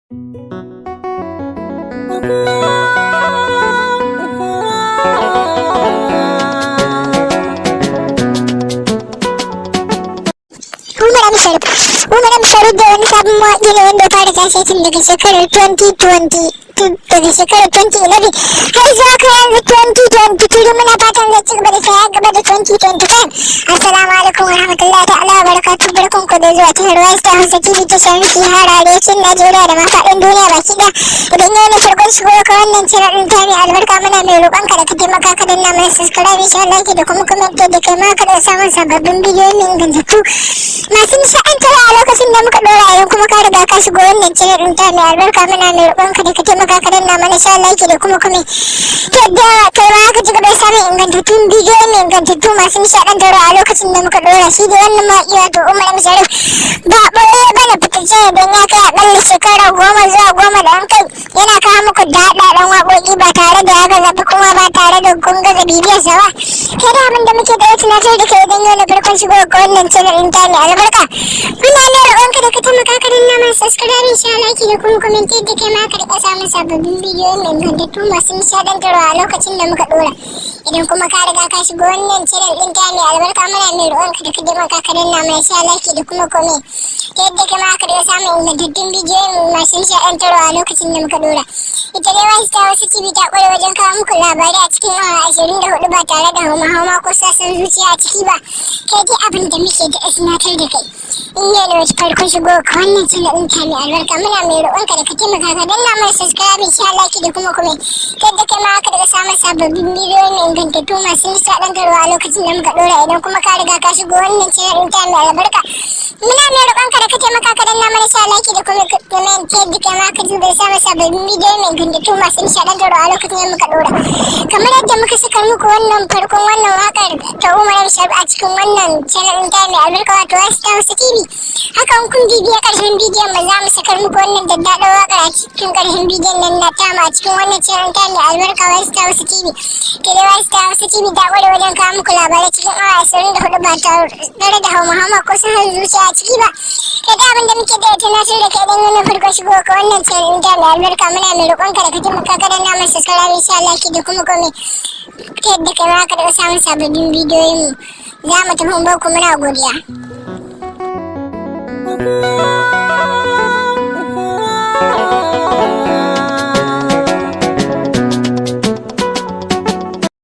Umar M Sharif. Umar M Sharif da wani sabon mawaƙi ne wanda ya fara tashe tun daga shekarar 2020, daga shekarar 2011 har zuwa kai yanzu 2023. Muna fatan zai ci gaba da saya gaba da 2025. Assalamu alaikum wa rahmatullahi ta'ala wa barakatuh. Barkan ku da zuwa tashar West Hausa TV, tashar miki har arewacin Najeriya da ma faɗin duniya baki ɗaya. Idan yau ne farkon shigo ka wannan channel ɗin ta mai albarka, muna mai roƙon ka da ka taimaka ka danna mana subscribe, insha Allah, da kuma comment, da kai ma ka da samun sababbin bidiyoyi ingantattu masu nishaɗantarwa a lokacin da muka ɗora. Idan kuma ka riga ka shigo wannan channel ɗin ta mai albarka, muna mai roƙon ka da ka taimaka ka danna mana sha like da kuma comment, yadda kai ma ka ci gaba da samun ingantattun bidiyoyi mai ingantattu masu nishaɗantarwa a lokacin da muka ɗora. Shi da wannan mawaƙi, wato Umar M Sharif, ba ɓoye bane, fitacce ne, don ya kai aƙalla shekara 10 zuwa 10 da an kai yana kawo muku daɗaɗɗen waƙoƙi ba tare da ya gaza ba, kuma ba tare da kun gaza bibiyarsa ba. Kai da abin da muke da ya tunatar da kai, idan yau na farkon shigo ga wannan channel ɗin ta mai albarka, muna ne roƙonka da ka taimaka ka danna mana subscribe, sha like da kuma comment, yadda kai ma ka riƙa samun sababbin bidiyoyi mai ingantattu masu nishaɗantarwa a lokacin da muka ɗora. Idan kuma ka riga ka shigo wannan channel ɗin ta mai albarka, muna mai roƙonka da ka taimaka ka danna mana sha like da kuma comment, ta yadda kai ma ka riƙa samun ingantattun bidiyoyi masu nishaɗantarwa a lokacin da muka ɗora. Ita dai wasu ta wasu TV ta ƙware wajen kawo muku labarai a cikin awa 24 ba tare da hauma-hauma ko sasan zuciya a ciki ba. Kai dai abin da muke da tunatar da kai, in yau ne wasu farkon shigo ka wannan channel ɗin ta mai albarka, muna mai roƙonka da ka taimaka ka danna mana subscribe, sha like da kuma comment, yadda kai ma ka daga samun sababbin bidiyoyi mai ingantattu masu nishaɗantarwa a lokacin da muka ɗora. Idan kuma ka riga ka shigo wannan channel ɗin ta mai albarka, muna mai roƙonka da ka taimaka ka danna mana sha like da kuma comment, yadda kai ma ka duba samun sababbin bidiyoyi mai ingantattu masu nishaɗantarwa a lokacin da muka ɗora. Kamar yadda muka saka muku wannan farkon wannan waƙar ta Umar M Sharif a cikin wannan channel ɗin ta mai albarka, wato Wasu Hausa TV, hakan kun bibiya ƙarshen bidiyon mu, za mu sakar muku wannan daddaɗar waƙar a cikin ƙarshen bidiyon nan na tamu a cikin wannan channel ta mai albarka, Wasu Hausa TV. Ke dai Wasu Hausa TV ta ƙware wajen kawo muku labarai cikin awa 24 ba tare da hauma-hauma ko son zuciya a ciki ba. Kai da abin da muke da tunatar da kai, idan yana farko shigo ka wannan channel ta mai albarka, muna mai roƙonka da ka taimaka ka danna mana subscribe, insha Allah, da kuma comment, ta yadda kai ma ka daga samun sababbin bidiyoyin mu. Za mu tafi mu ku, muna godiya.